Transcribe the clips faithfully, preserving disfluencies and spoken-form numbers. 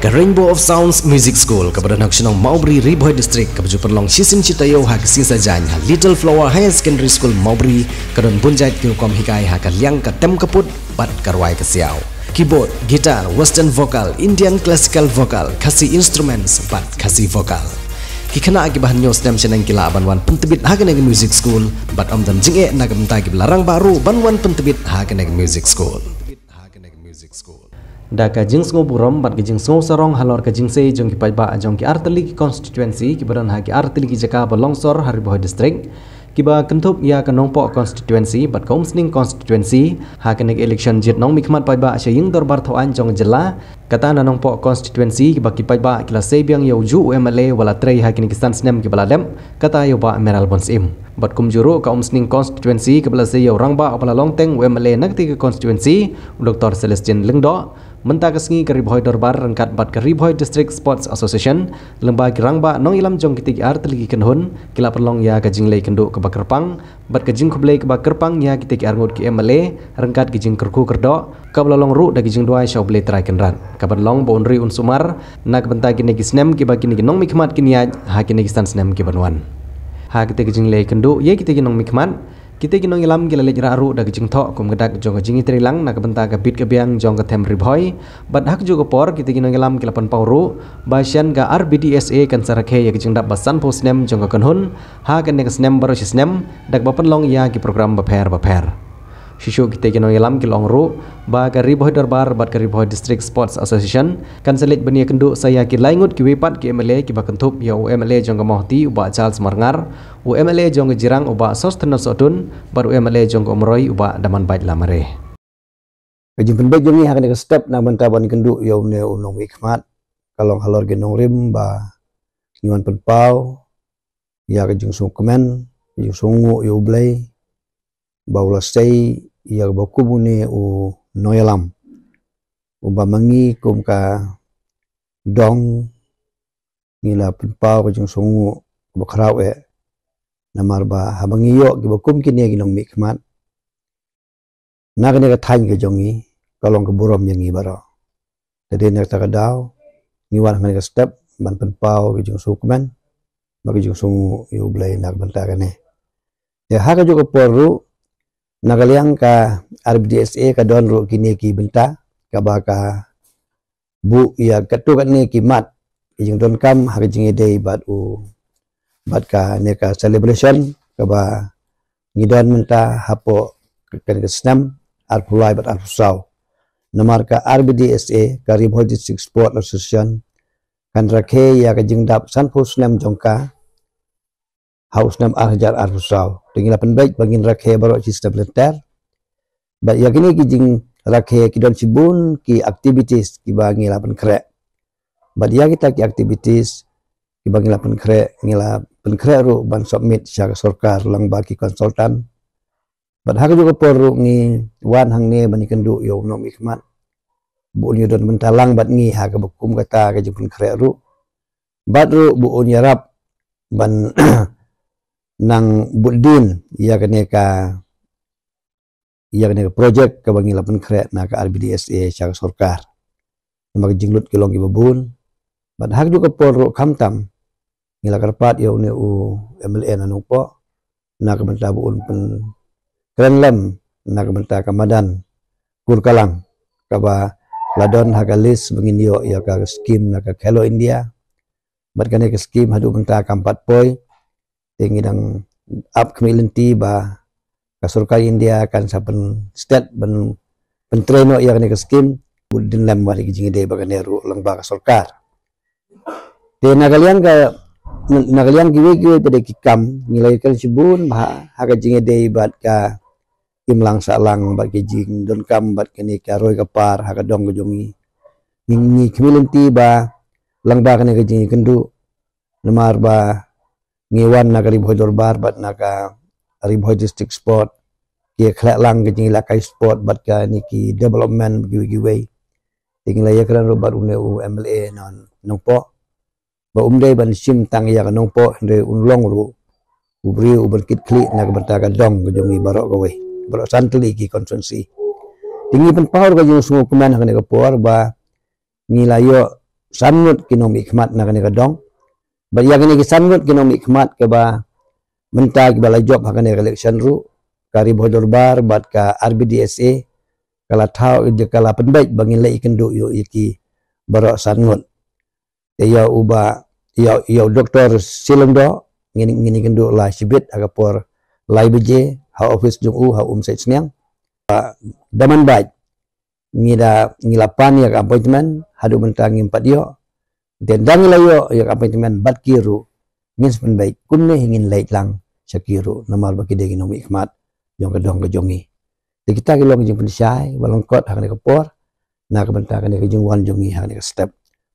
Ka Rainbow of Sounds Music School kaba don ha ka shnong Mawbri, Ri Bhoi District, kaba ju pynlong shisien shi taïew ha ka sngi Saitjaiñ ha Little Flower Higher Secondary School Mawbri, ka don bun jait ki rukom hikai ha ka liang ka tem ka put bad ka rwai ka siaw. Keyboard, guitar, western vocal, Indian classical vocal, Khasi instruments bad Khasi vocal. Ki khynnah kiba hynñiew snem shaneng ki lah ban wan pyntbit ha kane ka music school bad ym don jingeh na ka bynta kiba la rangbah ruh ban wan pyntbit ha kane ka music school. Da ka jingsngewburom bad ka jingsngewsarong halor ka jingsei jong ki paidbah jong ki artylli ki constituency kiba don ha ki artylli ki jaka ba longsor ha Ri Bhoi District, kiba kynthup ïa ka Nongpoh constituency bad ka Umsning constituency, ha kane ka election jied nongmihkhmat paidbah sha ïing dorbar thaw aiñ jong ka jylla. Kata na Nongpoh constituency kiba ki paidbah ki la sei biang ïa u juh u M L A uba la trei ha kine ki san snem kiba la dep, kata ïa u Bah Mayralborn Syiem. Bad kumjuh ruh ka Umsning constituency kaba la sei ïa u rangbah uba la long teng u M L A na katei ka constituency, u Doctor Celestine Lyngdoh. Mynta ka sngi ka Ri Bhoi Dorbar ryngkat bad ka Ri Bhoi District Sports Association, lyngba ki rangbah nongïalam jong kitei ki artylli ki kynhun, ki la pynlong ïa ka jingleit kynduh kaba kyrpang bad ka jingkhublei kaba kyrpang ïa kitei ki arngut ki M L A ryngkat ki jingkyrkhu kyrdoh, kaba la long ruh da ki jingduwai sha U Blei Trai Kynrad, ka ban long ba un ri un sumar na ka bynta kine ki snem kiba kine ki nongmihkhmat kin ïaid ha kine ki san snem ki ban wan. Ha kitei ki jingleit kynduh ïa kitei ki nongmihkhmat, kitei ki nongïalam ki la leit rah ruh da ka jingthoh kum ka dak jong ka jingïatreilang na ka bynta ka bit ka biang jong ka them Ri Bhoi. Bad ha kajuh ka por kitei ki nongïalam ki la pynpaw ruh ba shen ka R B D S A kan sa rakhe ïa ka jingdap ba sanphew snem jong ka kynhun ha kane ka snem baroh shi snem da kaba pynlong ïa ki program bapher bapher. Shuh shuh kitei ki nongïalam ki la ong ruh ba ka Ri Bhoi Dorbar bad ka Ri Bhoi District Sports Association kan sa leit ban ïakynduh sa ïa ki lai ngut kiwei pat ki M L A kiba kynthup ïa u M L A jong ka Mawhati u Bah Charles Marngar, u M L A jong ka Jirang u Bah Sosthenes Sohtun bad u M L A jong ka Umroi u Bah Damanbait Lamare. Ka jingpynbeit jong ngi ha kane ka step na ka bynta ban kynduh ïa une u nongmihkhmat ka long halor ki nongrim ba ngi wan pynpaw ïa ka jingsngewkmen, ka jingsngewnguh ïa U Blei ba u la sei ïa kaba kum une u nongïalam uba ma ngi kum ka dong ngi la pynpaw ka jingsngewnguh kaba khraw eh. Namar ba haba ngi ïoh kiba kum kine ki nongmihkhmat na kane ka thaiñ ka jong ngi, ka long ka burom ïa ngi baroh. Te dei na kata ka daw ngi wan ha kane ka step ban pynpaw ka jingsngewkmen bad ka jingsngewnguh ïa U Blei na ka bynta kane. Te ha kajuh ka por ruh na ka liang ka R B D S A ka don ruh kine ki bynta kaba ka buh ïa katto katne ki mat ki jingdonkam ha ka jingïadei bad u bad kane ka celebration kaba ngi don mynta hapoh kane ka snem arphew lai bad arphew saw. Namar ka R B D S A, ka Ri Bhoi District Sport Association, kan rakhe ïa ka jingdap sanphew snem jong ka ha u snem ar hajar arphew saw. Te ngi la pynbeit ba ngin rakhe baroh shi snem lynter. Bad ïa kine ki jingrakhe ki don shibun ki activities kiba ngi la pynkhreh. Bad ïa kita ki activities kiba ngi la pynkhreh, ngi la pynkhreh ruh ban submit sha ka sorkar lyngba ki consultant. Bad ha kajuh ka por ruh ngi wan hangne ban ïakynduh ïa u nongmihkhmat ba un ïadon bynta lang bad ngi ha kaba kum kata ka jingpynkhreh ruh. Bad ruh ba un ïarap ban nang bud dien ïa kane ka ïa kane ka projek kaba ngi la pynkhreh na ka R B D S A sha ka sorkar. Namar ka jinglut ki long kiba bun. Bad ha kajuh ka por ruh khamtam ngi la kyrpad ïa une u M L A na Nongpoh na ka bynta ba un pynkren lem na ka bynta ka madan Kurkalang kaba la don ha ka list ba ngin ïoh ïa ka skim na ka Khelo India. Bad kane ka skim haduh mynta kam pat poi. Te ngi dang ap khmih lynti ba ka sorkar India kan sa pynstet ban pyntrei noh ïa kane ka skim. Bud dien lem wat ïa ki jingïadei bad kane ruh lyngba ka sorkar. Te na ka liang ka na ka liang kiwei kiwei pat de ki kam ngi la ïakren shibun bha ha ka jingïadei bad ka imlang sahlang bad ki jingdonkam bad kane ka roi ka par ha ka dong ka jong ngi. Ngi ngi khmih lynti ba lyngba kane ka jingïakynduh namar ba ngi wan na ka Ri Bhoi Dorbar bad na ka Ri Bhoi District Sport ki khleh lang ka jingïalehkai sport bad kane ki development kiwei kiwei. Te ngi la ïakren ruh bad une u M L A na Nongpoh ba um dei ban shim tang ïa ka Nongpoh hynrei un long ruh u briew uban kit khlieh na ka bynta ka dong ka jong ngi baroh kawei, baroh san tylli ki constituency. Te ngi pynpaw ruh ka jingsngewkmen ha kane ka por ba ngi la ïoh san ngut ki nongmihkhmat na kane ka dong. Bad ïa kine ki san ngut ki nongmihkhmat kiba mynta kiba la jop ha kane ka election ruh, ka Ri Bhoi Dorbar bad ka R B D S A ka la thaw, ka la pynbeit ba ngin leit ïakynduh ïa ki baroh san ngut. Te ïa u ba, ïa, ïa u Doktor Silongdo ngin, ngin ïakynduh la shibit ha ka por lai baje ha office jong u ha Umsait Sniang. Ba da man bad ngi da, ngi la pan ïa ka appointment, haduh mynta ngim pat ïoh. Te da ngi la ïoh ïa ka appointment bad ki ruh, ngin sa pynbeit kumne hi ngin leit lang sha ki ruh, namar ba ki dei ki nongmihkhmat jong ka dong ka jong ngi. Te kita ki long ki jingpynshai ba lyngkot ha kane ka por na ka bynta kane ka jingwan jong ngi ha kane ka step.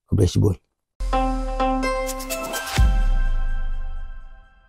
Khublei shibun.